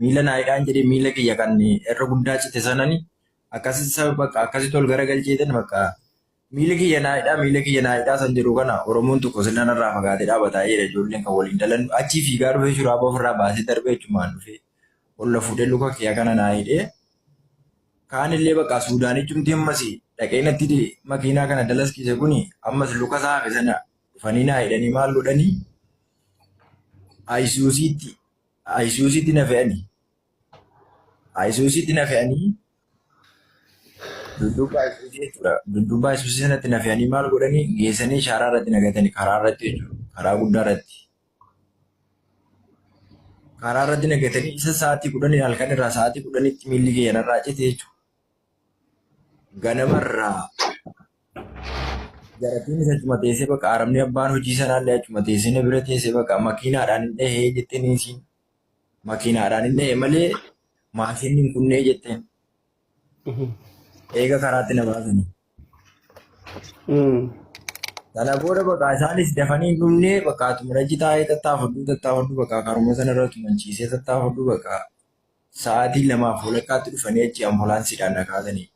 Miila naa hidhaan jedhee miila kiyya kan irra guddaa cite sanani akkasitti saba bakka akkasitti ol garagalcheetan bakka miila kiyya naa hidhaa miila kiyya naa hidhaa san jedhu kana Oromoon tokko sila narraa fagaatee dhaabataa jedha ijoolleen kan waliin dalan achii fiigaa dhufee shuraaba ofirraa baasee darbee achumaan dhufee ol na fuudhee luka kiyya kana naa hidhee kaan illee bakka Suudaanichumti ammas dhaqee natti makiinaa kana dalaskiise kuni ammas luka isaa hafe sana dhufanii naa hidhanii maal godhanii Ayisuusiitti Ayisuusiitti na fe'anii Ayisuusiitti na fe'anii dudduuba Ayisuusii jechuudha. Dudduuba Ayisuusii sanatti na fe'anii maal godhanii geessanii shaaraa irratti na gatanii karaa irratti jechuudha. Karaa guddaa irratti. Karaa irratti na gatanii isa sa'aatii 10 halkan irraa sa'aatii 10tti miilli kiyya narraa cite jechuudha. Ganamarraa Jarattiin isa achuma teessee bakka arabni abbaan hojii sanaallee achuma teessee na bira teessee bakka makiinaadhaan hin dhahee jetteen isiin makiinaadhaan hin dhahee malee maashinni hin kunnee jetteen eega karaatti na baasanii. Sana booda bakka isaanis dafanii hin dhumnee bakka atuma achi taa'ee tattaafadhu tattaafadhu bakka karuma sana irra tumachiisee tattaafadhu bakka sa'aatii lamaaf walakkaatti dhufanii achi ambulaansiidhaan na kaasanii.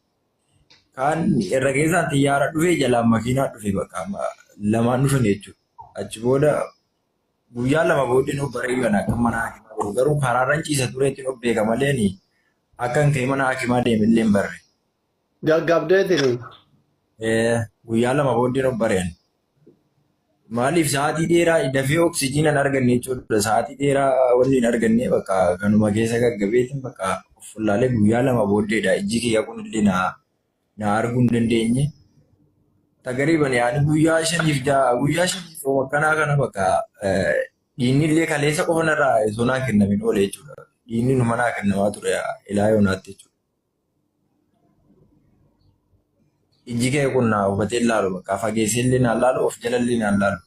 Kaan irra keessaan xiyyaara dhufe jalaan makiinaa dhufe bakka amma lamaan dhufan jechuudha. Achi booda guyyaa 2 booddeen of baree kana akka mana hakimaa jiru garuu karaarran ciisa tureetti of beeka malee ani akka hin ka'e mana hakimaa deeme illee hin barre. Gaggabdeetini. Guyyaa 2 booddeen of bare ani. Maaliif sa'aatii dheeraa dafee oksijiina hin arganne jechuudha. Sa'aatii dheeraa wanni hin arganne bakka kanuma keessa gaggabeetiin bakka of wallaalee guyyaa 2 booddeedha. Ijji kiyya kun illee na na arguu hin dandeenye. Tagariiban yaani guyyaa shaniif ja'a guyyaa shaniif akkanaa kana bakka dhiinni illee kaleessa qofa narraa osoo naa kennamin oole jechuudha. Dhiinni numa naa kennamaa ture ilaa yoonaatti jechuudha. Ijji kee kun naa hubatee hin laalu bakka fageessee illee naan laalu of jala illee naan laalu.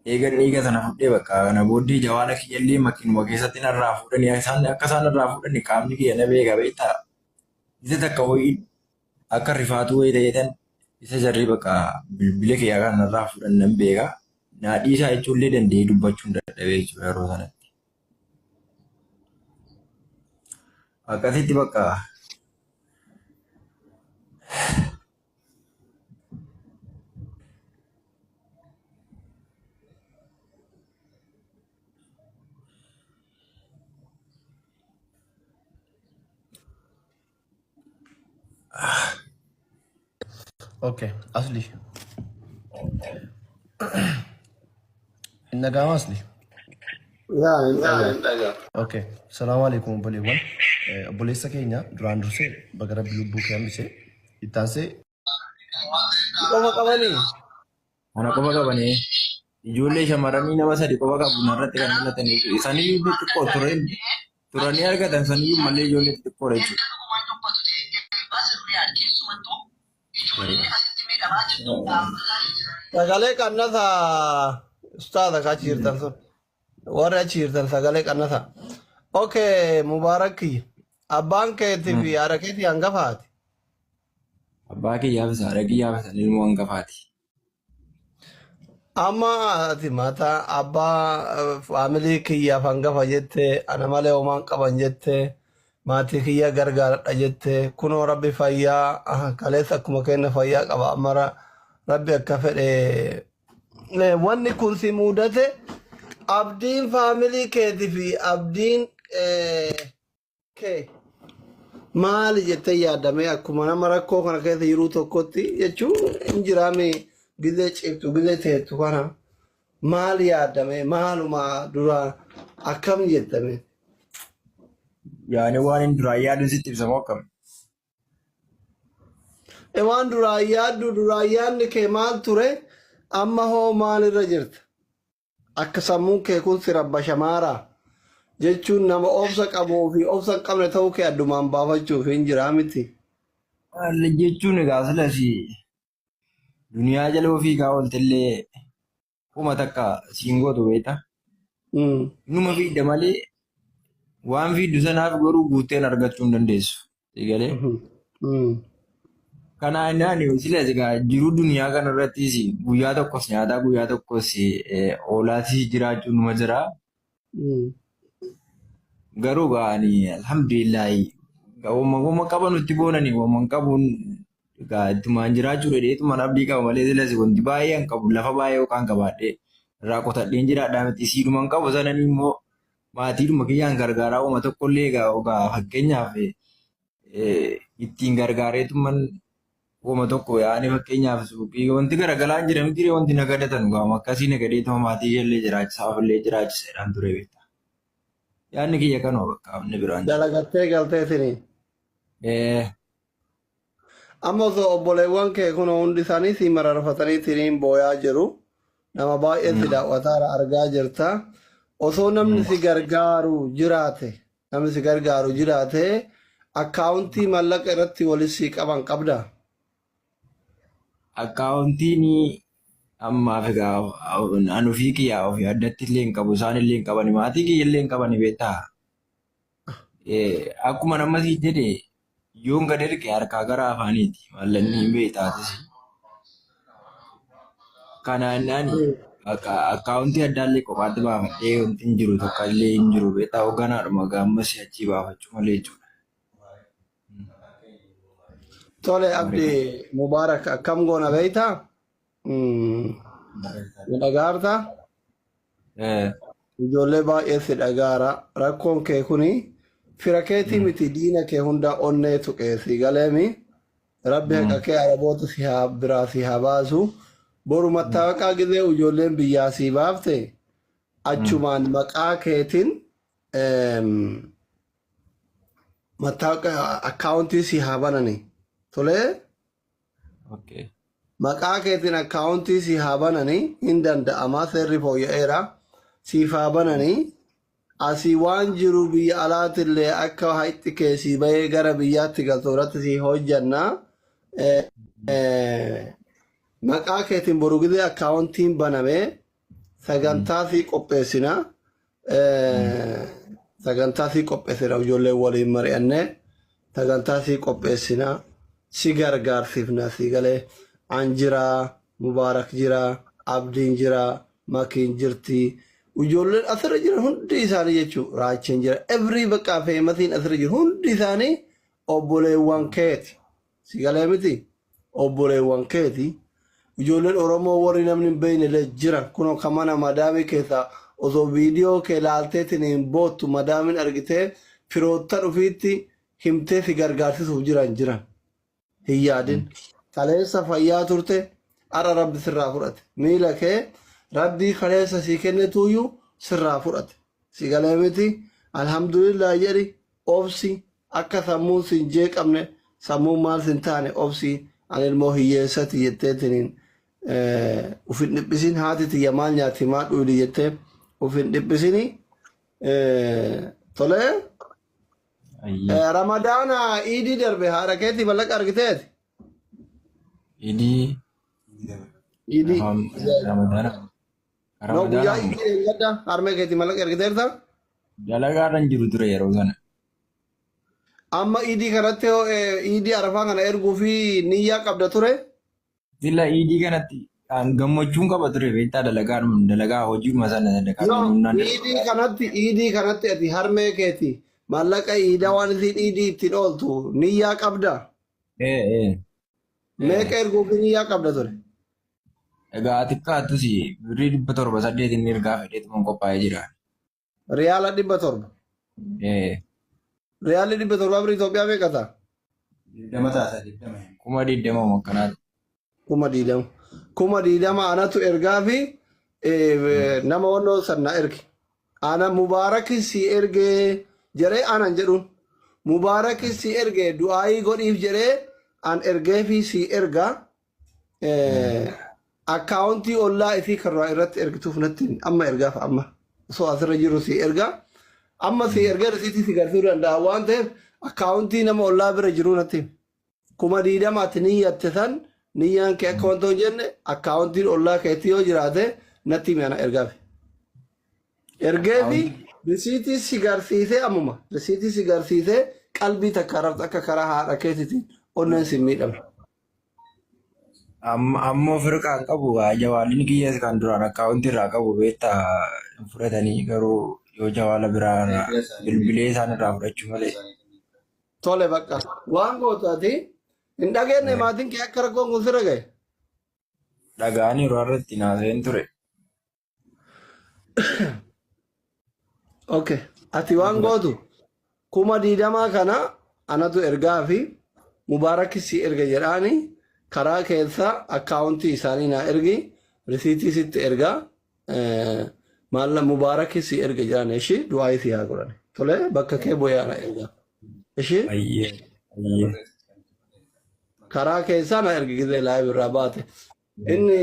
Eegan dhiiga sana fudhee bakka kana booddee jawaala kiyya illee makiinuma keessatti narraa fuudhanii isaan akka isaan narraa fuudhanii qaamni kiyya na beeka beektaa. Isa takka wayii akka rifaatuu wayii ta'eetan isa jarri bakka bilbila kiyya kan narraa fuudhan nan beeka. Naa dhiisaa jechuullee danda'ee dubbachuu hin dadhabee jechuudha yeroo sanatti. Akkasitti bakka Okay, asli. Hin dhaga'ama asli. Yaa hin dhagaa. Okay, salaamu alaikum obboleewwan. Obboleessa keenya duraan dursee baga rabbi lubbuu kee hambise. Ittaansee Qofa qabanii. Kana qofa qabanii ijoollee shamarranii nama sadi qofa qabu narratti kan dhalatan jechuudha. Isaniyyuu xixiqqoo tureen turanii argatan saniyyuu malee ijoollee xixiqqoodha jechuudha. Sagalee qannasa ustaaza ka achi jirtan sun. Warri achi jirtan sagalee qannasa. Okay, Mubaarak kiyya. Abbaan keetii fi haadha keetii hangafaati. Abbaa kiyyaafis haadha kiyyaafis ani ilmoo hangafaati. Amma ati mataa abbaa faamilii kiyyaaf hangafa jette ana malee homaan qaban jette maatii kiyya gargaaradha jette kunoo rabbi fayyaa kaleessa akkuma kenna fayyaa qaba amma rabbi akka fedhe wanni kun si mudate abdiin faamilii keetii fi abdiin kee maali jettee yaadamee akkuma nama rakkoo kana keessa jiruu tokkotti jechuun hin jiraame gizee cimtu gizee teettu kana maal yaadame maaluma dura akkam jettame. Yaani waan hin duraan yaaduun sitti ibsamu akkam? E waan duraan yaaddu duraan yaadni kee maal ture amma hoo maalirra jirta? Akka sammuun kee kun si rabbashamaaraa? Jechuun nama obsa qabuu fi obsa hin qabne ta'uu kee addumaan baafachuuf hin jiraa miti. Maal jechuun egaa silas duniyaa jala ofii kaa ooltellee homa takka siin gootu beekta. Numa fiidda malee waan fiiddu sanaaf garuu guutteen argachuu hin dandeessu. Egalee. Kanaa innaan silas egaa jiruu duniyaa kanarrattis guyyaa tokkos nyaataa guyyaa tokkos oolaatis jiraachuun numa jira. Garuu gaa ani alhamdulillahi wamma qaban nutti boonani wamma hin qabuun egaa ittumaan jiraachuu dheedheetumaan abdii qaba malee silas wanti baay'ee hin qabu lafa baay'ee yookaan qabaadhee irraa qotadheen jiraadhaa miti siidhuma hin qabu sanan immoo maatiidhuma kiyyaan gargaaraa uuma tokkollee egaa egaa fakkeenyaaf ittiin gargaareetuman uuma tokko yaa'anii fakkeenyaaf suuqii wanti garagalaa hin jira miti wanti nagadatan gaama akkasii nagadeetuma maatii illee jiraachisaa ofillee jiraachisa jedhaan ture beektaa. Yaadni kiyya kanuma bakka inni biraan jiru. Dalagattee galteetini. Amma osoo obboleewwan kee kun hundi isaanii si mararfatanii tiniin booyaa jiru. Nama baay'ee si daawwataara argaa jirta. Osoo namni si gargaaru jiraate, namni si gargaaru jiraate, akkaawuntii mallaqa irratti walitti si qaban qabda. Akkaawuntiin ammaaf egaa an ofii kiyyaa ofii addatti illee hin qabu isaan illee hin qabani maatii kiyya illee hin qabani beektaa. Akkuma nama sii jedhe yoon gad erge harkaa gara afaaniiti maallaqni hin beektaatis. Kanaan ani akkaawuntii addaallee kophaatti baafadhee wanti hin jiru tokko illee hin jiru beektaa hogganaadhuma gaammas achii baafachuu malee jechuudha. Tole Abdi Mubaarak akkam goona beektaa? Nu dhagaartaa? Ijoollee baay'ee si dhagaara. Rakkoon kee kuni fira keetii miti diina kee hunda onnee tuqee si galeemi. Rabbi haqa kee araboota si haa biraa si haa baasu. Boru mattaawaqaa gizee ijoolleen biyyaa si baafte achumaan maqaa keetiin mattaawaqa akkaawuntii si haa banani. Tolee? Okay. Maqaa keetiin akkaawuntii si haa bananii hin danda'ama seerri fooyya'eera siif haa bananii asii waan jiru biyya alaatillee akka haqxi kee sii bahee gara biyyaatti galtu irratti sii hojjanna. Maqaa keetiin boru gizee akkaawuntiin baname sagantaa sii qopheessina. Sagantaa sii qopheessina ijoollee waliin mari'annee sagantaa sii qopheessina si gargaarsifna si galee an jira Mubaarak jira Abdiin jira Makiin jirti ijoolleen asirra jiran hundi isaanii jechuu Raacheen jira every bakka feemasiin asirra jiru hundi isaanii obboleewwan keeti Si galee miti? Obboleewwan keeti. Ijoolleen Oromoo warri namni hin beekne illee jira. Kunoo kan mana madaamii keessaa osoo viidiyoo kee laalteetiin hin boottu madaamiin argitee firoottan ofiitti himtee si gargaarsisuuf jiran jiran. Hin yaadin. Kaleessa fayyaa turte har'a rabbi sirraa fudhate. Miila kee rabbii kaleessa sii kennetuuyyuu sirraa fudhate. Si galee miti? Alhamdulillah jedhi obsi Akka sammuun sin jeeqamne sammuun maal sin taane obsi an ilmoo hiyyeessati jetteetiniin uf hin dhiphisin haati tiyya maal nyaatti maal dhuydi jettee uf hin dhiphisini tolee. Ayyee. Ramadaana iidii darbe haadha keetii mallaqa argiteeti? Idii Iidii. Ramadaana. No guyyaa Ramadaana iidii eeggadda harmee keetii mallaqa ergiteerta? Dalagaarra hin jiru ture yeroo sana. Amma iidii kanatti hoo, iidii arafaa kana erguu fi niyyaa qabda ture? Sila iidii kanatti an gammachuun qaba ture beektaa dalagaan dalagaa hojiuma sana dalagaa No, humnaan iidii kanatti iidii kanatti ati harmee keeti maallaqa iidaa waan isiin iidii ittiin ooltu niyyaa qabda? Ee ee. Meeqa erguu fi niyyaa qabda ture? Egaa xiqqaattus birrii 700 8 inni ergaa fedheetuma qophaa'ee jira. Riyaala 700. Ee. Riyaalli 700 birrii Itoophiyaa meeqa ta'a? 20 taata 20. 20,000 akkanaati. 20,000. 20,000 anatu ergaa fi nama wannoo san na erge. Ana Mubaarak si ergee jedhee anan jedhuun. Mubaarak si ergee du'aayii godhiif jedhee an ergeefi si ergaa. Akkaawuntii ollaa isii karraa irratti ergituuf natti himi. Amma ergaaf amma osoo asirra jiru si ergaa. Amma si ergee risiitii si garsiisuu danda'a waan ta'eef akkaawuntii nama ollaa bira jiruu natti himi. 20,000 ati niyyatte san niyyaan kee akka wanta hin jenne akkaawuntiin ollaa keetii yoo jiraate natti himi ana ergaafi. Ergeefi risiitii si garsiisee ammuma risiitii si garsiisee qalbii takka rafta akka karaa haadha keetiitiin onneen si miidhamne. Ammoo firqaan qabu jawaalin kiyya kan duraan akkaawuntii irraa qabu beektaa hin fudhatanii garuu Yoo jawaala biraa bilbilee isaan irraa fudhachuu malee. Tole bakka. Waan gootu ati hin dhageenye maatiin kee akka rakkoon kun sirra gahe. Dhaga'anii yeroo irratti naaseen ture. Okay. Ati waan gootu 20,000 kana anatu ergaa fi Mubaarak si erga jedhaani karaa keessa akkaawuntii isaanii naa ergi risiitii sitti ergaa maalla Mubaarak si erga jedhaan ishi du'aa si haa godhan. Tole bakka kee bu'ee ana ergaa. Ishi Ayyee. Ayyee. karaa keessaa na ergi gizee live irraa baate. Inni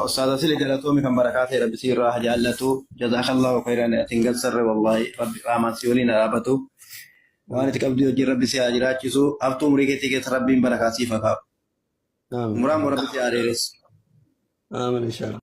Ustaaz Asili galatoomi kan barakaa ta'e rabbi si irraa haa jaallatu. Jazaakallahu khairan ati hin gansarre wallahi rabbi qaamaan si waliin haa dhaabatu. Waan itti qabdu wajjin rabbi si haa jiraachisu. Haftuu umurii keetii keessa rabbiin barakaa siif haa kaa'u. Aamin. Umuraa immoo rabbi si haa dheeressu. Aamin inshallah.